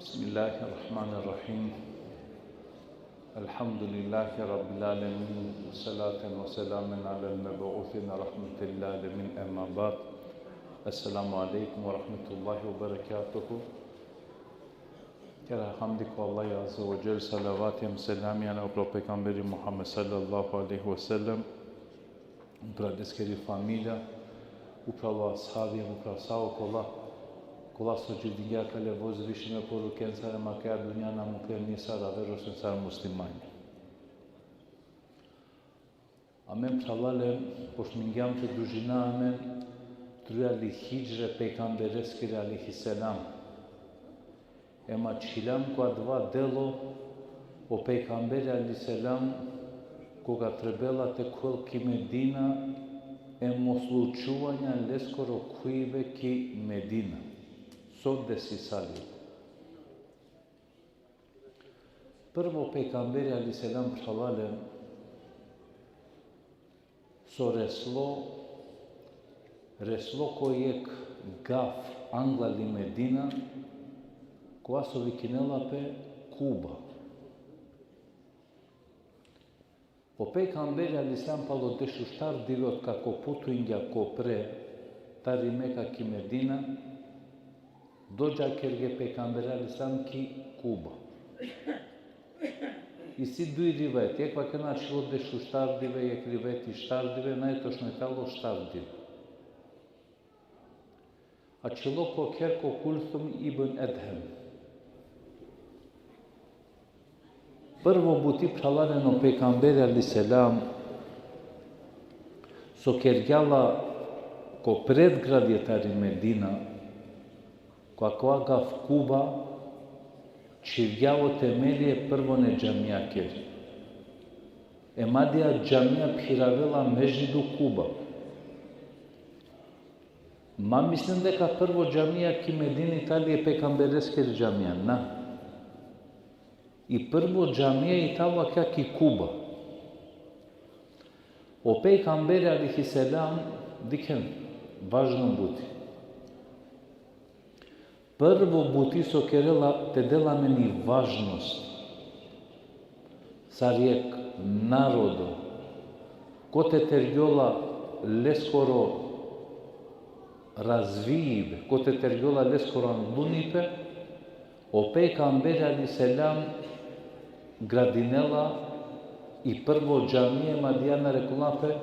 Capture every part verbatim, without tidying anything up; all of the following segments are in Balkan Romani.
بسم الله الرحمن الرحيم. الحمد لله رب العالمين، والصلاة والسلام على المبعوث رحمة للعالمين، أما بعد. السلام عليكم ورحمة الله وبركاته. Kera hamdi ko Allah Azze ve Dželle, salavati hem selami upro pejgamberi Muhammed sallallahu alejhi ve sellem, upra leskeri familija, upra o ashabi, upra sa okola, kola so dživdingja kale vozvišime porukencar, em akaja dunja na muklen nisar aver osim sar muslimanja. Amen, phralalen, počmingjam te družina amen trujali hidžre pejgambereskere alejhi selam. Em ačhilam ko adava delo o pejgamberi alejhi selam, koga trebela te khuvela ki Medina, em o slučuvanja leskoro khuvibe ki Medina. So desisali. Prvo, pejgamberi alejhi selam, phralalen, so reslo, reslo ko jekh gaf anglal i Medina, kova so vikinela pe Kuba. O pejgamberi alejhi selam palo dešuštar dive otkako putuingja ko pre tari Meka ki Medina, dodžakergje pejgamberi alejhi selam ki Kuba. Isi duj rivajeti, jekh vakena ačhilo dešuštar dive, jekh rivajeti štar dive, najtočno i tano štar dive. Ačhilo ko kher ko Kulsum ibn Edhem. Prvo buti, phralalen, o pejgamberi alejhi selam so kergja la ko predgradje tari Medina, ko akava gaf Kuba, čhivgja o temelje prvo e džamijakeri. Em adija džamija phiravela Mesdžidu Kuba. Ma mislinen deka prvo džamija ki Medina i tali e pejgambereskeri džamija, na. I prvo džamija i talo akaja ki Kuba. O pejgamberi alejhi selam, dikhen, važno buti. Prvo buti so kerela, te del amen i važnost sar jekh narodo, kote tergjola leskoro razvijibe, kote tergjola leskoro anglunipe, o pejgamberi alejhi selam gradinela i prvo džamije, madija narekula pe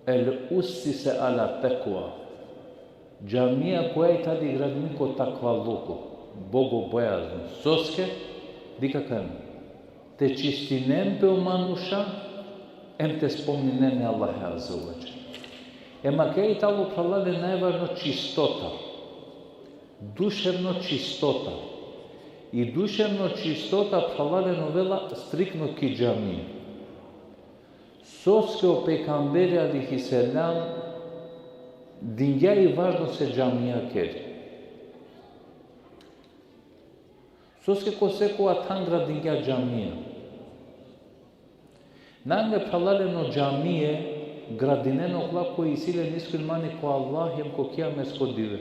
el ussise ala tekva. Džamija koja i tali gradimi ko takvaluko, bogobojazno. Soske? Dikh akana. Te čistinen pe o manuša, em te spomninen e Allahe azze ve dželle. Ema kaj i talo, phralalen, najvažno čistota. Duševno čistota. I duševno čistota, phralalen, ovela striktno ki džamija. Soske o pejgamberi alejhi selam dingja i važnost e džamijakeri. Soske ko sekova than gradingja džamija. Nane, phralalen, o džamije gradinena okola koj isi len iskren imani ko Allah em ko kijametsko dive.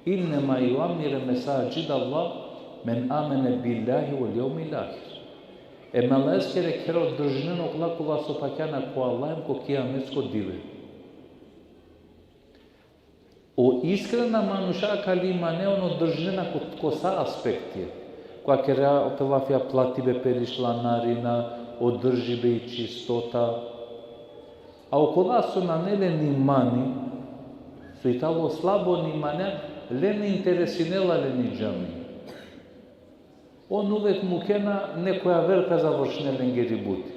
Innema juammire mesadžid Allah men amene billahi vel jevmil ahir. Em e Allaheskere khera održinena okola kola so pakjana ko Allah em ko kijametsko dive. O iskrena manuša akale imane on održinena ko, ko sa aspekti. Koga kera pe lafija platibe peri članarina, održibe i čistota. A okola so nane len imani, so i talo slabo imani, len interesinela len i džami. On uvek mukena nekoj aver ka završinel lengeri buti.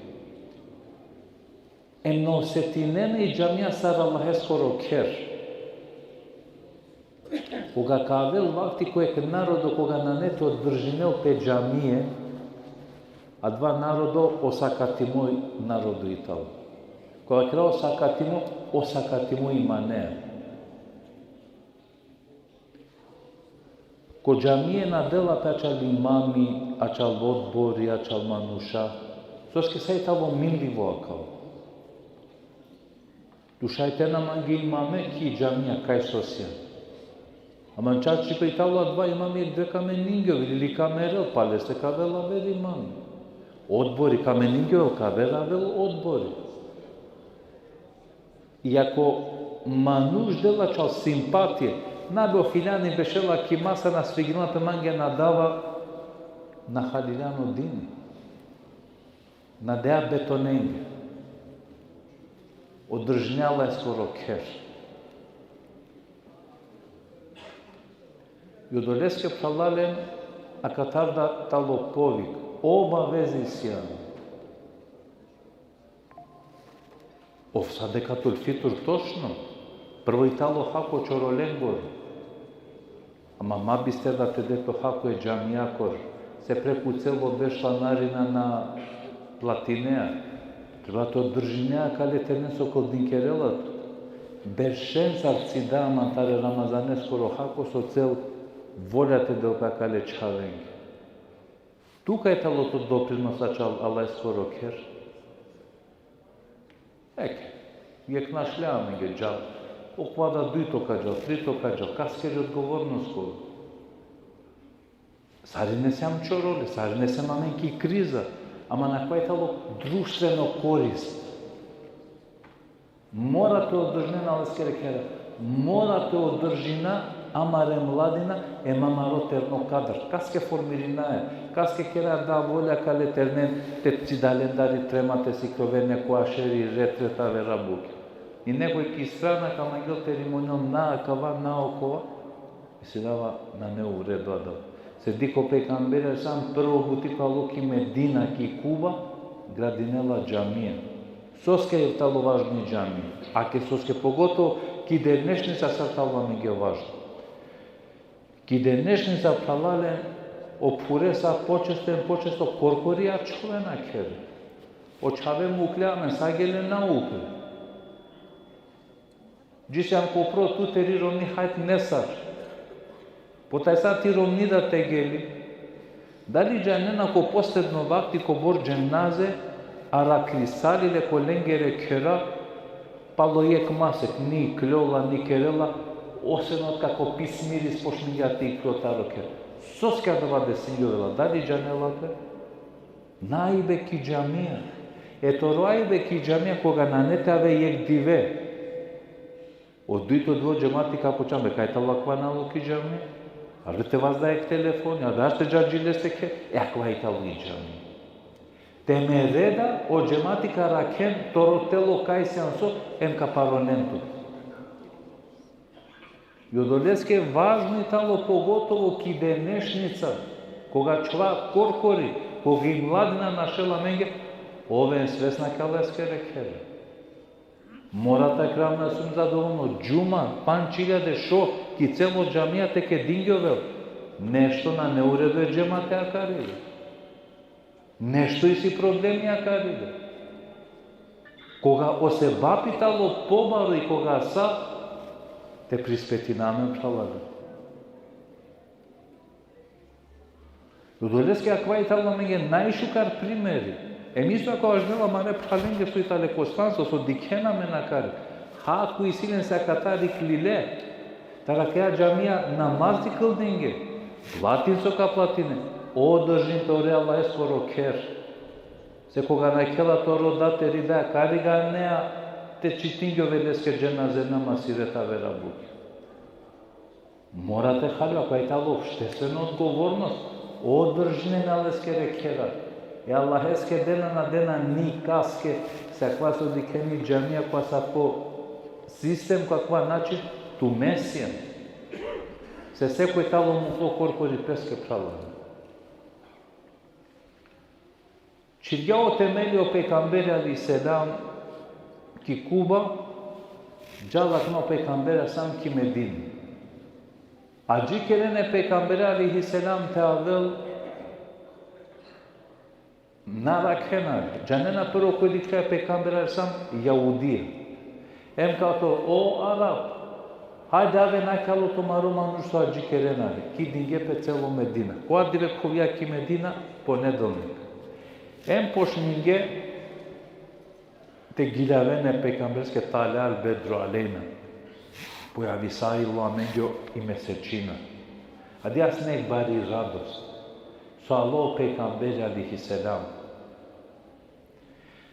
Em na osetinena i džamija sar Allaheskoro kher. Koga ka avel vakti ko jekh narodo koga nane te održinel pe džamije, adava narodo osakatimo narodo i talo. Koga kera osakatimo, osakatimo imane. Ko džamije na dela pe ačhal imami, ačhal odbori, ačhal manuša. Soske sa i talo minlivo akava. Tu šaj te na mange imame ki džamija kaj so sian. Ama čačipe i talo adava imami jekh dive ka meningjovel ili ka merel, pale leste ka avel aver imami. Odbori ka meningjovel, ka aver aver odbori. I ako manuš dela ačhal simpatije, na be o filjani bešela ki masa, na sviginela pe mange, na dava, na haliljan o dini. Na dea betonenge. Održinela e skoro kher. I odoleske, phralalen, akatar da talo povik, obaveza sian. Ov sadekatul fitur točno, prvo i talo hako čorolengoro. Ama ma bister da te de pe o hako e džamijakoro, se preku celo berš članarina na platinea. Treba te održinea akale ternen so kldinkerela tut. Beršencar cida man taro Ramazaneskoro hako so cel volja te del pe akale čhavenge. Tu kaj talo to doprinos ačhal Allaheskoro kher? Eke, jekh našlja amenge džal, okova da dujto ka džal, trito ka džal, kaskeri odgovornost kova. Sarine siam čorole, sarine siam amen ki kriza, ama na kaj talo društveno korist. Mora te održina Allaheskere khera, mora te održina amare mladina, em amaro terno kadar. Kaske formirinaja, kaske kera da volja akale ternen te cida lendar i trema te sikloven nekoj ašeri retreta vera buke. I nekoj ki strana ka mangel te rimonel na akava, na okova. Mislinava nane u redu adava. Se dikh o pejgamberi alejhi selam prvo buti kova alo ki Medina, ki Kuba, gradinela džamija. Soske talo važno i džamija? Ake soske, pogotovo ki denešnica sar talo amenge važno. Ki denešnica, phralalen, o phure sa počesto em počesto korkori ačhovena khere. O čhave mukle amen, sa gele na ukle. Dži sian ko pro tu, teri romni hajt nesar. Po tajsa ti romni da te geli. Dali džanena ko posledno vakti kobor dženaze araklisali le ko lengere khera, palo jekh masek ni ikljola, ni kerela, osim otkako pis miris počmingja te ikljo taro kher. Soske adava desingjovela, dali džanela pe? Na ajbe ki džamija. E toro ajbe ki džamija koga nane te ave jekh dive. O dujto dve o džemati ka pučan: be, kaj talo akava nalo ki džami? Arde te vazda jekh telefoni, arde te dža dži leste kher, e akava i talo i džami. Te mere da o džemati ka rakhen toro telo kaj sian so, em ka paronen tut. I odoleske važno i talo pogotovo ki denešnica, koga čhava korkori, koga i mladina našela amenge, oven svesna ki Allaheskere khere. Mora te kera amen sum zadovoljno, džuma, pandž iljade, šov, ki celo džamija te kedingjovel. Nešto nane u redu e džemati akari. Nešto isi problemi akari. Koga o sebapi talo pobaro i koga sa, te prispetina amen, phralalen. Odoleske akava i talo amenge najšukar primeri. Em isto akava važnela amare phralenge so i tale ko stranstvo, so dikhena amen akari. Hako isi len se akatar iklile. Taro akaja džamija namaz iklile dinge. Platin so ka platine. Održin te ore Allaheskoro kher. Se koga nakhela toro dad, teri daj, akari ga anea te čitingjove leske dženaze namaz, sire te avera bukja. Mora te haljo, akava i talo opštestveno odgovornost. Održinen e Allaheskere khera. E Allaheske dena na dena nikaske, se akava so dikhena i džamija, akava sa ko sistem, ko akava način, tumen sien. Se sekoj talo muklo korkori peske, phralalen. Čhivgja o temeli o pejgamberi alejhi selam ki Kuba, džala akana o pejgamberi alejhi selam ki Medina. Adžikeren e pejgamberi alejhi selam te avel na rakhena. Džanena prvo koj dikhlja e pejgamberi alejhi selam? Jahudija. Em ka ovel: O Arap, hajde ave, nakhe alo tumaro manuš so adžikerena le. Kidinge pe celo Medina. Kova dive khovgja ki Medina? Ponedelnik. Em počminge te giljaven e pejgambereske: Tale al bedru alejna. Pojavisajlo amenge i mesečina. Adija sine bari radost. So alo o pejgamberi alejhi selam.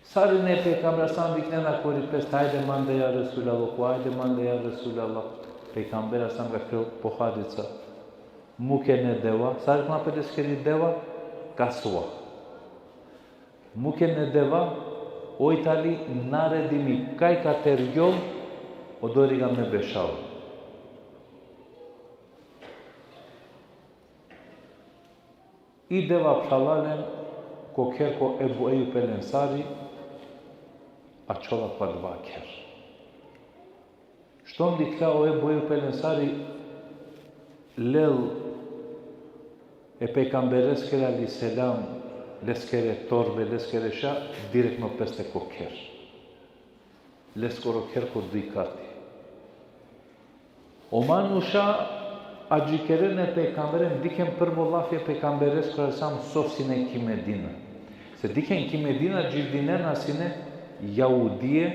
Sarine e pejgamberi alejhi selam viknena kori peste: Ajde mande, ja Resulallah, ko ajde mande, ja Resulallah. Pejgamberi alejhi selam ka kerel poharica. Muken e deva, sar akana pe leskiri deva? Kasva. Muken e deva, oj tali naredimi kaj ka tergjol, odori ga me bešav. I deva, phralalen, ko kher ko Ebu Ejub el Ensari, ačhola ko adava kher. Štom dikhlja o Ebu Ejub el Ensari, lel e pejgambereskere alejhi selam, leskere torbe, leskere šaj, direktno peste ko kher. Leskoro kher ko duj kati. O manuša adžikeren e pejgamberen, dikhen prvo lafi e pejgambereskoro alejhi selam so sine ki Medina. Se dikhen ki Medina dživdinena sine jahudije,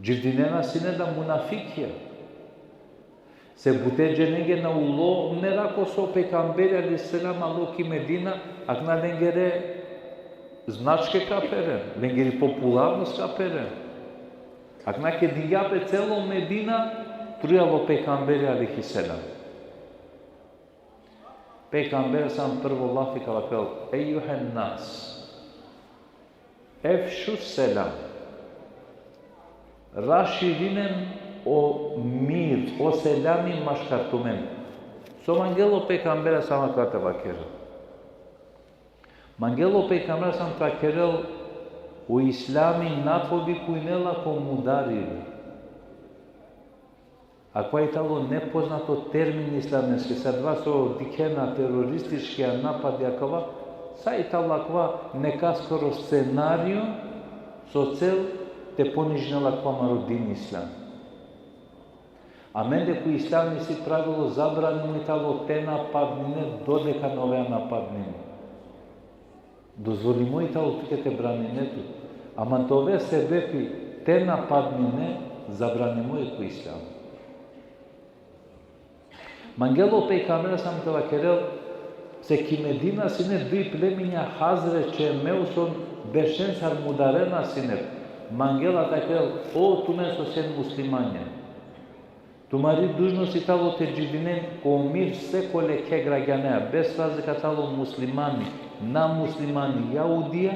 dživdinena sine da munafikija. Se bute dženenge na ulo merako so pejgamberi alejhi selam alo ki Medina, akana lengere značke ka peren, lengeri popularnost ka peren. Akana kedingja pe celo Medina, trujal o pejgamberi alejhi selam. Pejgamberi sam prvo lafi ka vakerel: Ejjuhen nas, efšu selam. Raširinen o mir, o selami maškar tumen. So mangel o pejgamberi sam akate vakerel? Mangel o pejgamberi sam te vakerel: O islami na povikujnela ko mudaribe. Akava i talo nepoznato termin islameske, sa adava so dikhena terorističkija napadi akava, sa i talo akava nekaskoro scenario so cel te ponižinel akava amaro din islam. Amende ko islami isi pravilo, zabranimo i talo te napadnine dodeka na ove napadnimo. Dozvolimo i talo tuke te branine tut. Ama te ove sebepi te napadnine, zabranimo i ko islam. Mangel o pejgamberi sam te vakerel se ki Medina sine duj pleminja, Hazredž em Eus, on beršen sar mudarena sine. Mangela te vakerel, o tumen so sen muslimanja. Tumari dužnost i tano te dživdinen ko mir sekole ke gragjanea, bez razlika tano muslimani, na muslimani, jahudija,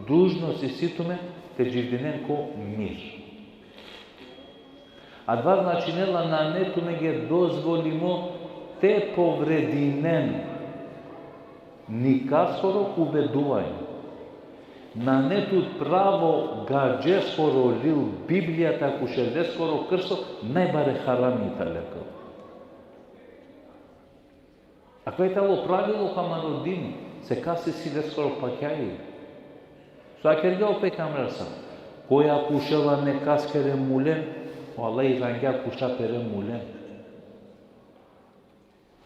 dužnost isi tumen te dživdinen ko mir. Adava značinela nane tumenge dozvolimo te povredinen nikaskoro ubeduvanje. Nane tut pravo gadžeskoro lil Biblija te akušel leskoro krsto, najbare harami tano akava. Akava i tano pravilo ko amaro dini, se kas isi leskoro pakjaji. So vakergja o pejgamberi sa, koj akušela nekaskere mulen, o Allah irangja kuša pere mulen.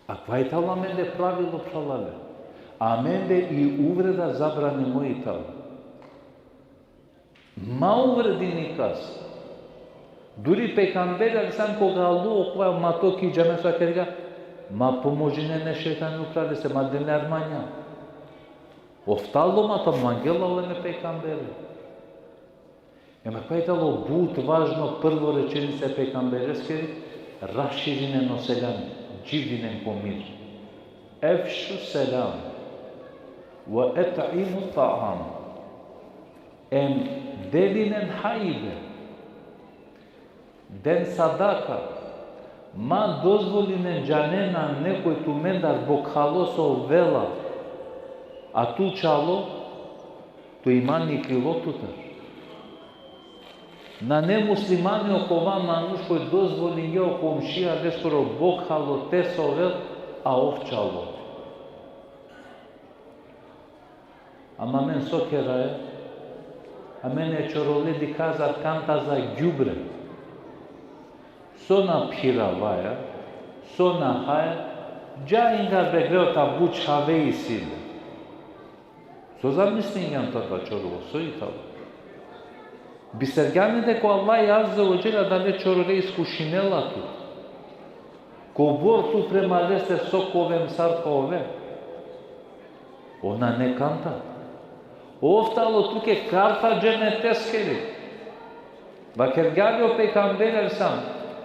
Akava i tano amende pravilo, phralalen. Amende i uvreda zabranimo i tano. Ma uvredi nikas. Duri pejgamberi alejhi selam koga alo okova mato ki džamija, so vakergja, ma pomožinen e šejtani upral leste, ma den le armanja. Ov tano mato, mangela len e pejgambere. Ema akava i tano but važno, prvo rečenica e pejgambereskeri, raširinen o selam, dživdinen ko mir. Efšu selam, ve et'imu ta'am. Em delinen hajbe, den sadaka, ma dozvolinen, džanena, nekoj tumendar bokhalo so ovela, a tu čalo, to iman niklilo tutar. Nane muslimani okova manuš koj dozvolingja o komšija leskoro bokhalo te so ovel, a ov čalo. Ama amen so keraja? Amen e čorole dikhaja sar kanta za đubre. So na phiravaja, so na haja, dža ingar, be greo, ta but čhave isi le. So zamislingjan ta, ta čorolo, so i tano? Bisergjan li deka o Allah azze ve dželle adale čorole iskušinela tut? Kobor tu prema leste so ka oven, sar ka oven. Ov nane kanta. Ov tano tuke karta dženeteskeri. Vakergja li o pejgamberi alejhi selam,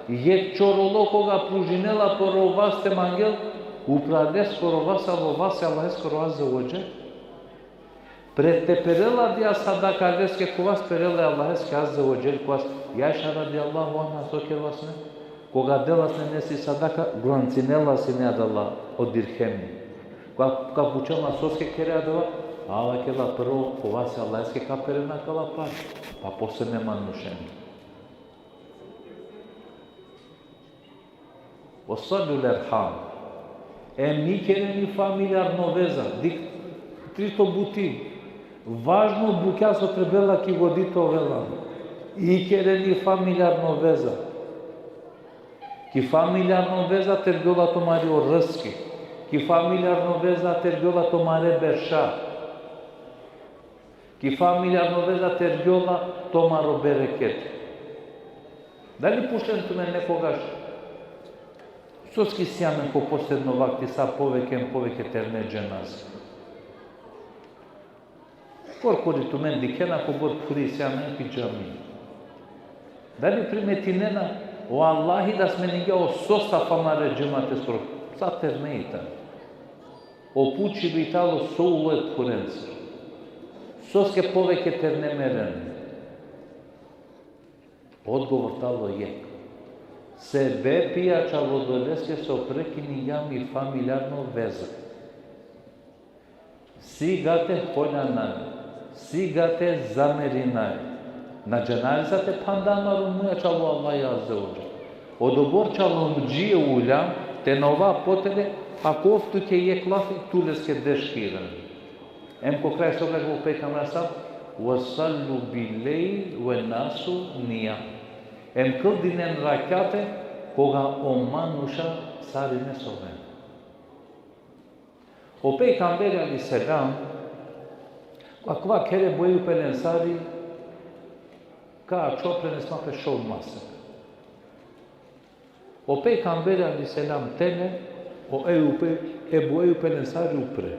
jekh čorolo koga pružinela poro vas te mangel, upral leskoro vas alo vas e Allaheskoro azze ve dželle. Pred te perela adaja sadaka leske, ko vas perela e Allaheske azze ve dželle, ko vas. I Ajša radijallahu anha so kerela sine, koga dela sine nesi sadaka, glancinela sine adala o dirhemi. Koga, koga pučela soske kere adava, a vakerela, prvo ko vas e Allaheske ka perena akala pare, pa posle e manušenge. Ve silul erham. Em ikereni familijarno veza. Dik, trito buti. Važno bukja so trebela ki godi te ovel. Ikereni familijarno veza. Ki familijarno veza tergjola tumari o rizki. Ki familijarno veza tergjola tumare berša. Ki familijarno veza tergjola tumaro bereket. Dali pučlen tumen nekogaš, soske isi amen ko posledno vakti sa poveke em poveke terne dženaze? Korkori tumen dikhena kobor phuri isi amen ki džami. Dali primetinena, o Allahi da smeningja o sostav amare džemateskoro, sa terne i tane? O pučibe i tano so ulo e phurencar. Soske poveke terne meren? Odgovor tano jekh. Sebepija čalo odoleske so prekiningja mi familijarno veza. Sigate holjanaj, sigate zamerinaja. Na džanaja li sa te phanda amaro muja čalo Allahi azze ve dželle. Odobor čalomdžije uljam, te na ova potele, ako ov tuke jekh lafi, tu leske deš ka irane. Em ko kraj so vakergja o pejgamberi sa, ve sallu bil-lejl ven-nasu nijam. Em kldinen rakjate, koga o manuša sarine sovena. O pejgamberi alejhi selam, akava khere Ebu Ejub el Ensari, ka ačhol, prenesma pe šov masek. O pejgamberi alejhi selam tele, o Ejub, Ebu Ejub el Ensari upre.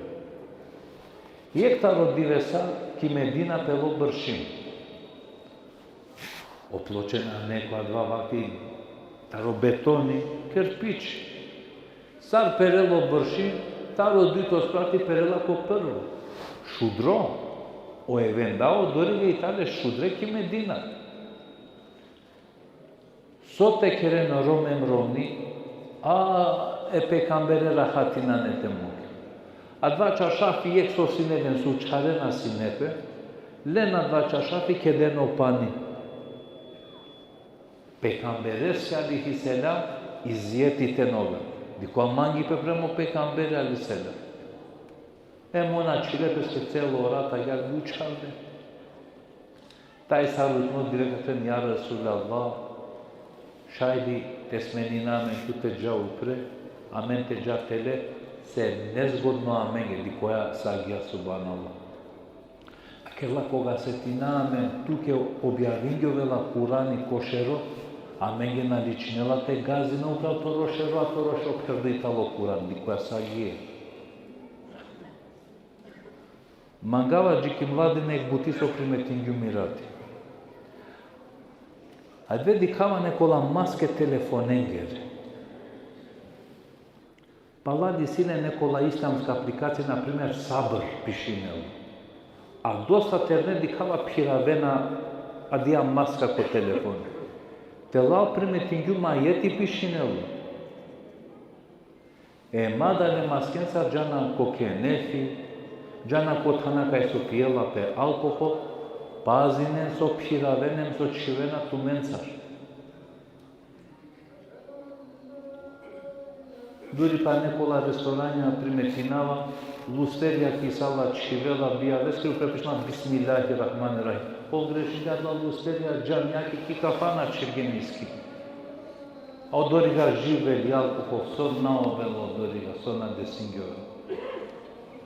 Jekh taro divesa ki Medina pelo bršim. Opločena neko adava vakti taro betoni, kerpič. Sar perela o brši, taro dujto sprati perela ko prvo. Šudro, o evenda odoriga i tale šudre ki Medina. So te keren Rom em romni, a e pejgambere rahatinane te muke. Adava čaršafi jekh so sine len, so učharena sine pe, len adava čaršafi, keden o pani. Pejgambereske alejhi selam ezijeti te na ovel. Dikh kova mangipe prema o pejgamberi alejhi selam. Em on ačhile peske celo rat agjaar gučhalde. Taj sarutno direkt vakerel: Ja Resulallah, šaj li te smenina amen tut te dža upre, amen te dža tele, se nezgodno amenge, dikh koja sagja, subhanallah. Vakerela, koga setina amen tuke objavingjovela Kurani ko šero, amenge na ličinela te gazina upral toro šero, a toro šero pherdo i talo Kurani, dikh koja sagja. Mangava dži ki mladine jekh buti so primetingjum i rati. Adava dikhava nekola maske telefonengere. Palal isi len nekola islamska aplikacija, na primer, sabr pišinela. A dosta terne dikhava phiravena adija maska ko telefon. Telal primetingjum ajeti pišinela. Em adale maskencar džana ko kenefi, džana ko thana kaj so pijela pe alkohol, pazinen so phiravena em so čhivena tumencar. Duri pa nekola restoranja primetinava, lusterja ki sala čhivela, bijaveskiri upre pišinela Bismillahirrahmanirrahim. Pogrešingja adala lusterja, džamijake ki kafana čhivgjen iski. A odoriga živeli alkohol, so na ovela odoriga, so na desingjovela.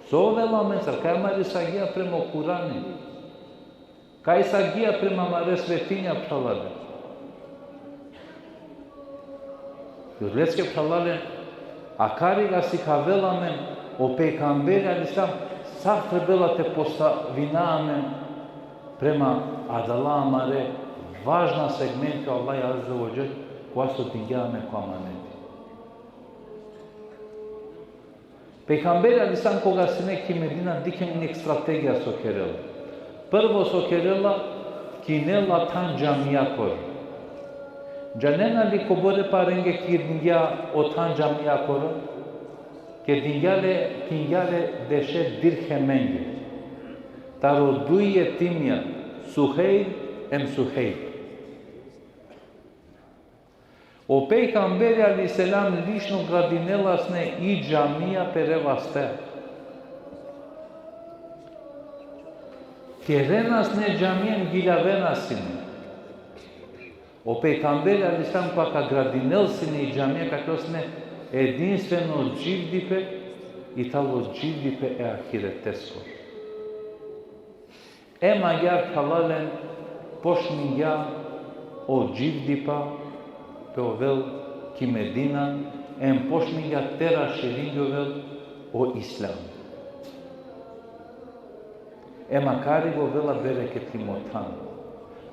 So ovela amencar, kaj amari sagija prema o Kurani. Kaj sagija prema amare svetinja, phralalen. I odoleske, phralalen, akariga sikavela amen o pejgamberi alejhi selam, sar trebela te postavina amen prema adala amare važna segmenti o Allah azze ve dželle, kova so dingja amen ko amaneti. Pejgamberi alejhi selam koga sine ki Medina, dikhen jekh strategija so kerela. Prvo so kerela, kinela than džamijakoro. Džanena li kobore parenge kirdingja o than džamijakoro? Kirdingja le, kingja le deše dirhemenge. Taro duj jetimja, Suhejl em Suhejb. O pejgamberi alejhi selam lično gradinela sine i džamija pere vaste. Kerena sine džamija em giljavena sine. O pejgamberi alejhi selam kova ka gradinel sine i džamija, ka kerel sine edinstveno dživdipe, i talo dživdipe e ahireteskoro. Em agjaar, phralalen, počmingja o dživdipa te ovel ki Medina, em počmingja te raširingjovela o islam. Em akari ovela bereketimo than.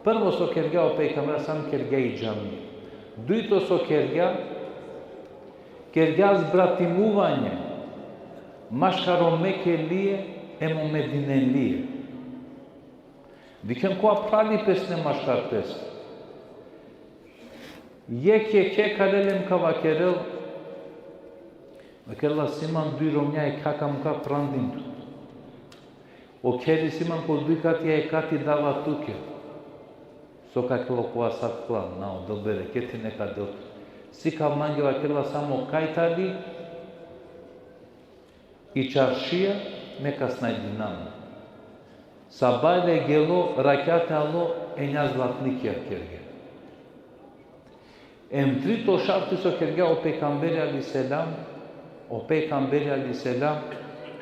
Prvo so kergja o pejgamber, samo kergja i džami. Dujto so kergja, kergja zbratimuvanje maškar o Mekelije em o Medinelije. Dikhen kova phralipe sine maškar peste. Jekh jekhe ka lel em ka vakerel, vakerela: Si man duj romnja, jekha ka muka prandin tut. O kheri si man ko duj kati, jekh kati dava tuke. So ka kerel okova sar kerela? Na, o Del bereketi neka del. Si ka mange, vakerela, samo kaj tali, i čaršija, neka snajdina man. Sabajle gelo, rakjate alo, enja zlatnikija kergja. Em trito šarti so kergja o pejgamberi alejhi selam, o pejgamberi alejhi selam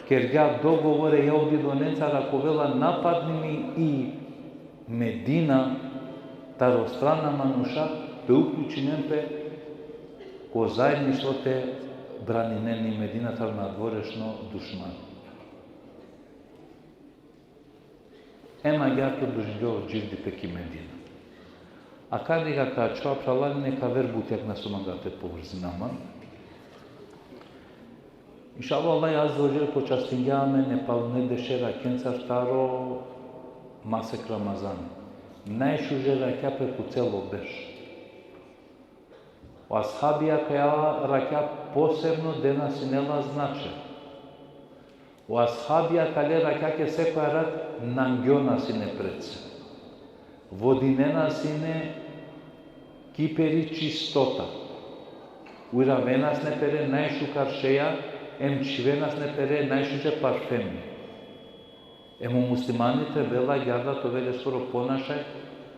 kergja dogovor e jahudidonencar, ako ovela napadnimi i Medina taro strana manuša, te uključinen pe ko zaedništvo te braninen i Medina taro nadvorešno dušman. Em agjaar produžingja o dživdipe ki Medina. Akariga ka ačhova, phralalen, jekh aver but, jekh na so manga te povrzinav man. Inšallah, Allah azze ve dželle počastingja amen e palune deše rakjencar taro masek Ramazan. Najšuže rakja preku celo berš. O ashabija akaja rakja posebno dena sine la značaj. O ashabija akale rakjake sekoja rat nangjona sine pred se. Vodinena sine ki peri čistota. Uravena sine pere najšukar šeja, em čhivena sine pere najšuže parfemi. Em o muslimani trebela agjaar da te ovel leskoro ponašaj,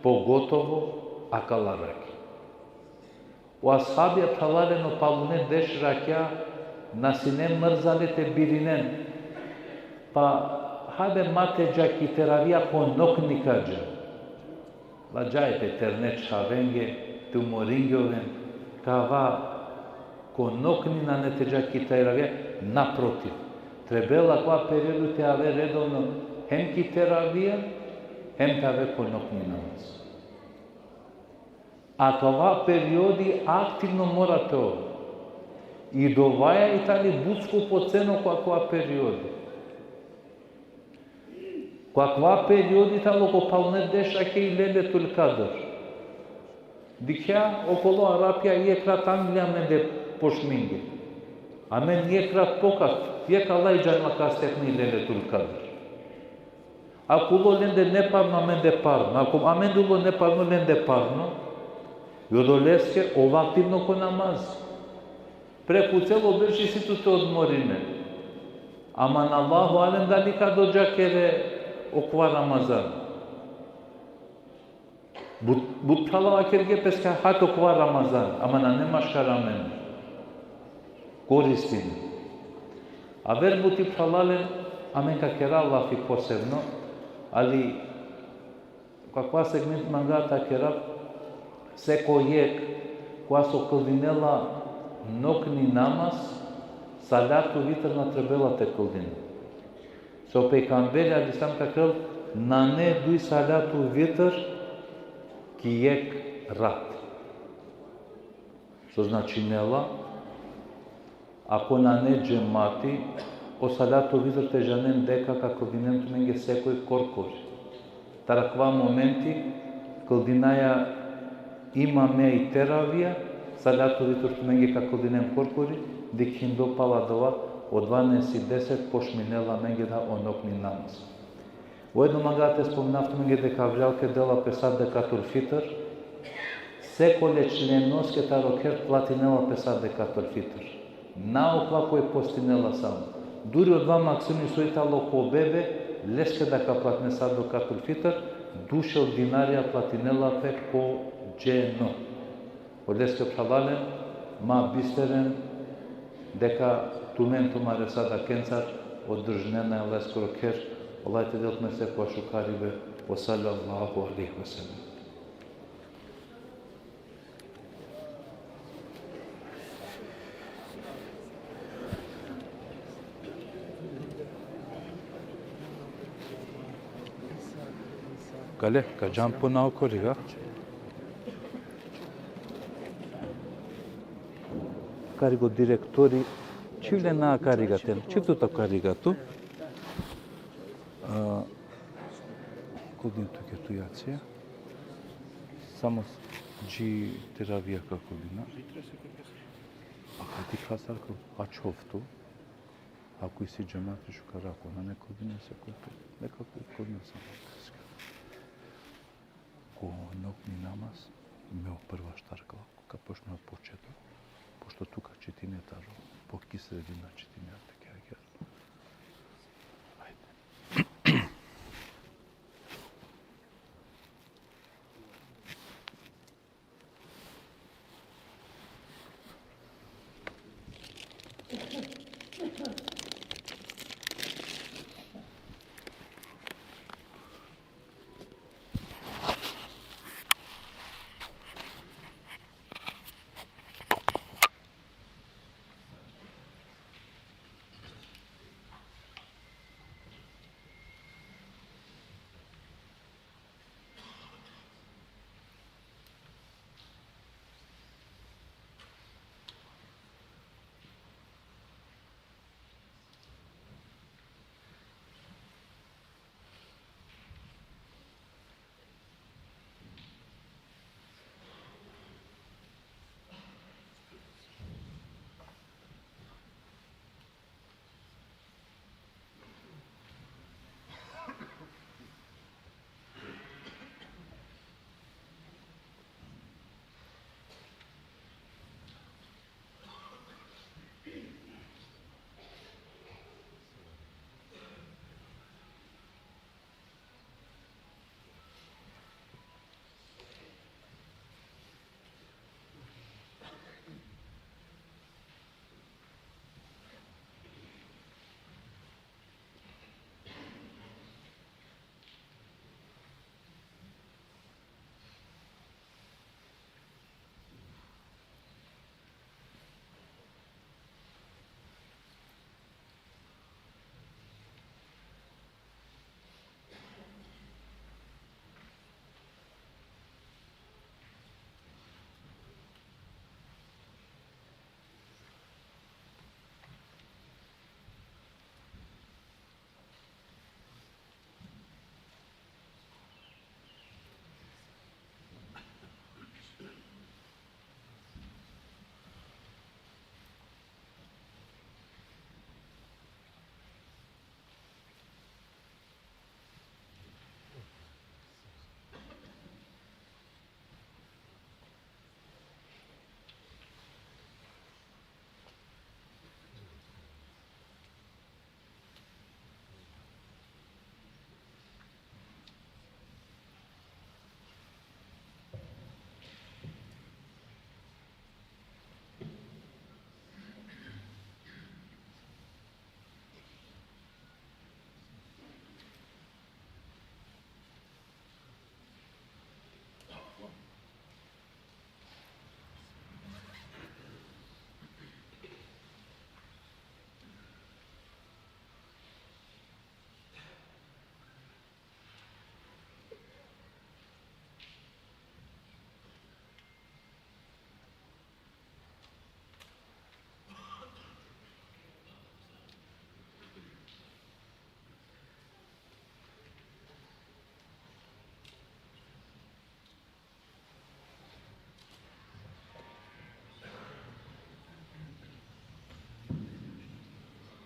pogotovo akala rakja. O ashabija, phralalen, o palune deš rakja na sine mrzale te birinen. Pa hajde ma te dža ki teravija, ko nokni ka dža. La dža e te terne čhavenge, te umoringjoven, kava ko nokni nane te dža ki teravija, naprotiv. Trebela kova periodu te ave redovno hem ki teravija, hem te ave ko nokni namaz. Akava periodi aktivno mora te ol. I dovaja i tani but skupo ceno ko akava periodi. Ko akava periodi tano ko palune deš rakja i Lejletul Kadr. Dikhja okolo Arapija jekh rat anglja amende pošminge. Amen jekh rat pokat, jekh Allah džanela kas te akhni Lejletul Kadr. Ako ulo lende neparno, amende parno. Ako amende ulo neparno, lende parno. I odoleske ov aktivno ko namaz. Preku celo berš isi tu te odmorine. Aman Allahu alem dali ka dodža kere okova Ramazan. But, but phrala vakerge peske hajde okova Ramazan, ama nane maškar amen. Koristin. Aver buti, phralalen, amen ka kera lafi posebno, ali ko akava segment manga te kera, seko jekh kova so kldinela nokni namaz, salatu vitr na trebela te kldini. So pejgamberi alejhi selam ka kerel, nane duj salatu vitr ki jekh rat. So značinela, ako nane džemati, o salatu vitr te džanen deka ka kldinen tumenge sekoj korkori. Taro akava momenti kldinaja imamea i teravija, salatu vitr tumenge ka kldinen korkori, dikhindo pala dova, o dvanaest i deset pošminela amenge da o nokni namaz. Ujedno manga te spomnav tumenge deka avrijalke dela pe sadekatul fitr, sekole členoske taro kher platinela pe sadekatul fitr. Na okova koj postinela samo. Duri odova maksimi so i tano ko bebe, leske da ka platine sadekatul fitr, dušel dinarija platinela pe ko dženo. Odoleske, phralalen, ma bisteren deka tumen tumare sadakencar održinena e Allaheskoro kher, Allah te del tumen sekova šukaribe, ve sallallahu alejhi ve sellem. Kale, ka džan po naokori, ga? Karigo direktori, čhivlena kariga ten, čhivto ta kariga tu. A, kldin tuke tu jacija. Samo dži teravija ka kldina. A ka dikha sar ka ačhov tu. Ako isi džemati šukar, ako nane, kldinen sekoj pe. Neka kldinen samo. Ko nokni namaz, me o prva štar ka, ka počna od početok, pošto tu ka čitine taro, po ki sredina čitine, te ke agjar. Ajde.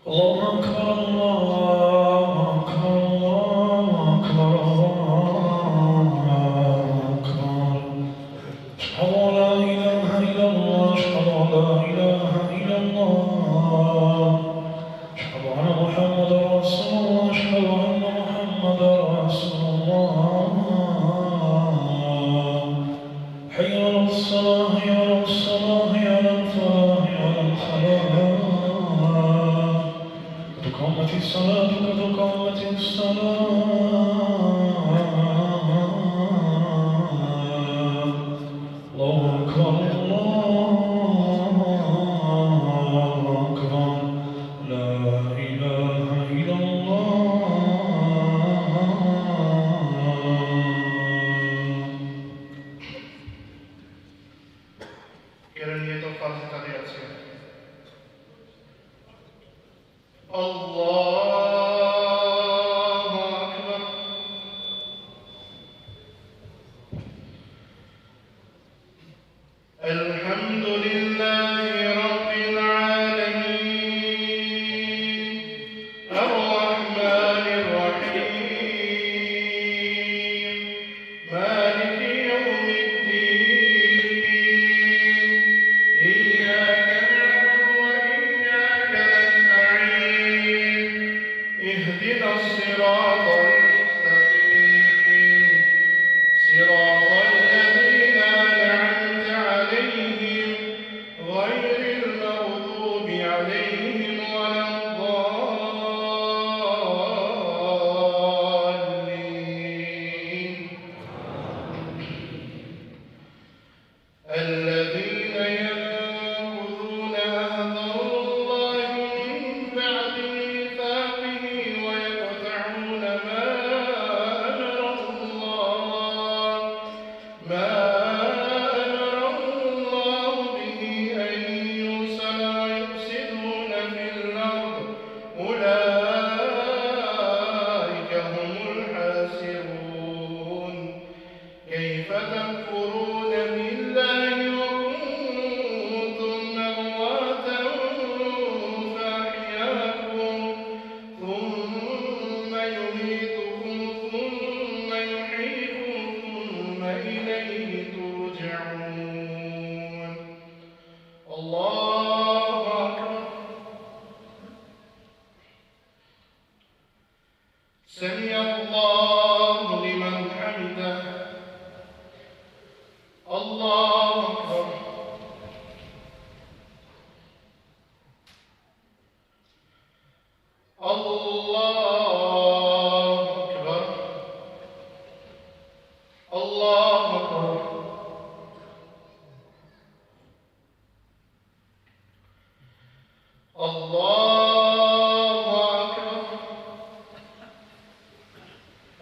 الله أكبر، الله أكبر، الله أكبر، الله أكبر. أشهد أن لا إله إلا الله، أشهد أن لا إله إلا الله. أشهد أن محمدا رسول الله، أشهد أن محمدا رسول الله. حي على الصلاة، حي على الصلاة، حي على الفلاح، حي على الفلاح. قد قامت الصلاة، قد قامت الصلاة. الله أكبر، الله أكبر. لا إله إلا الله. Che era il lieto fase tale azione. الله أكبر. الحمد لله رب العالمين. الرحمن الرحيم. مالك يوم الدين. إياك نعبد وإياك نستعين. اهدنا الصراط المستقيم. صراط الذين أنعمت عليهم غير المغضوب عليهم ولا الضالين. الذين ينقضون عهد الله من بعد ميثاقه ويقطعون ما أمر الله، ما أمر الله به أن يوصل ويفسدون في الأرض، أولئك هم الخاسرون. كيف تكفرون بالله وكنتم أمواتا فأحياكم ثم يميتكم ثم يحييكم ثم إليه ترجعون. الله أكبر. سمع الله لمن حمده. الله أكبر. الله أكبر. الله أكبر. الله أكبر.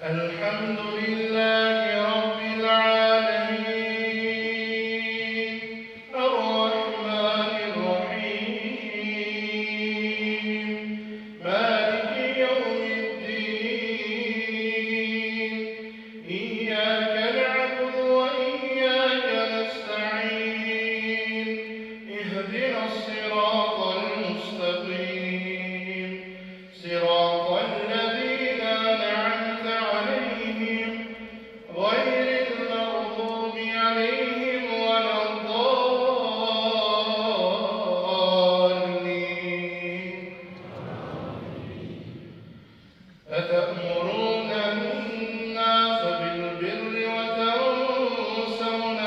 الحمد لله رب العالمين. الرحمن الرحيم. مالك يوم الدين. إياك نعبد وإياك نستعين. اهدنا الصراط المستقيم. صراط الذين أنعمت عليهم غير المغضوب عليهم ولا الضالين. أتأمرون الناس بالبر وتنسون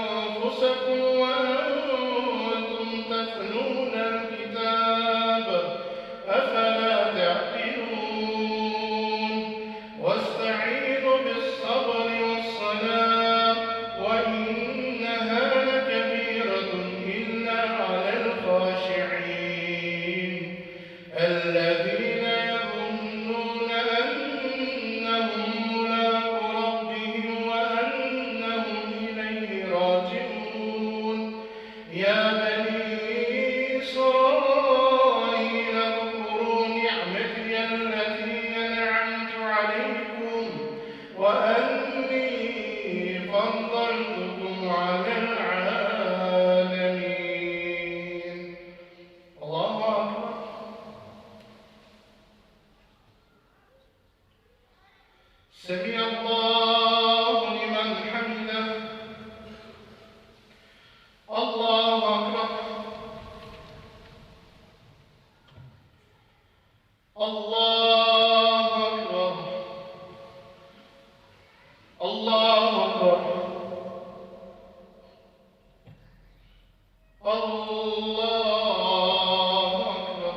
أنفسكم وأنتم تتلون الكتاب، أفلا تعقلون؟ واستعينوا بالصبر والصلاة، وإنها لكبيرة إلا على الخاشعين. الذين يظنون أنهم ملاقو ربهم وأنهم إليه راجعون. يا بني إسرائيل اذكروا نعمتي التي أنعمت عليكم وأني فضلتكم على العالمين. الله أكبر. الله لمن حمده. الله أكبر. الله أكبر. الله أكبر. الله أكبر.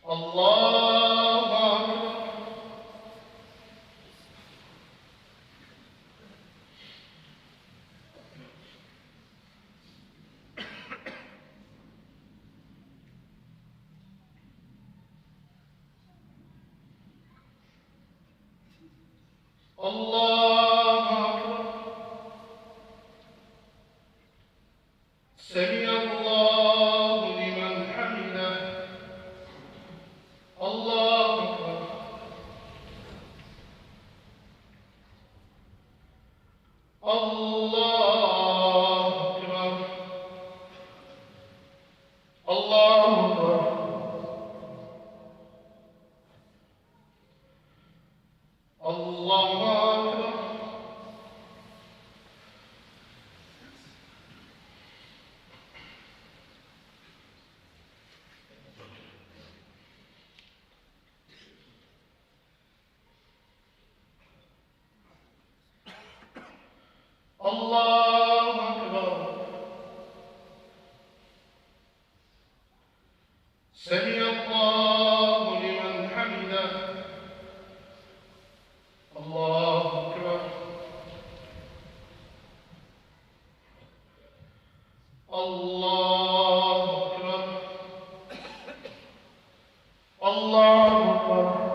الله أكبر. الله أكبر. سمع الله لمن حمده. الله أكبر. الله أكبر. الله أكبر. الله أكبر. الله أكبر. سمع الله لمن حمده. الله أكبر. الله أكبر. الله أكبر.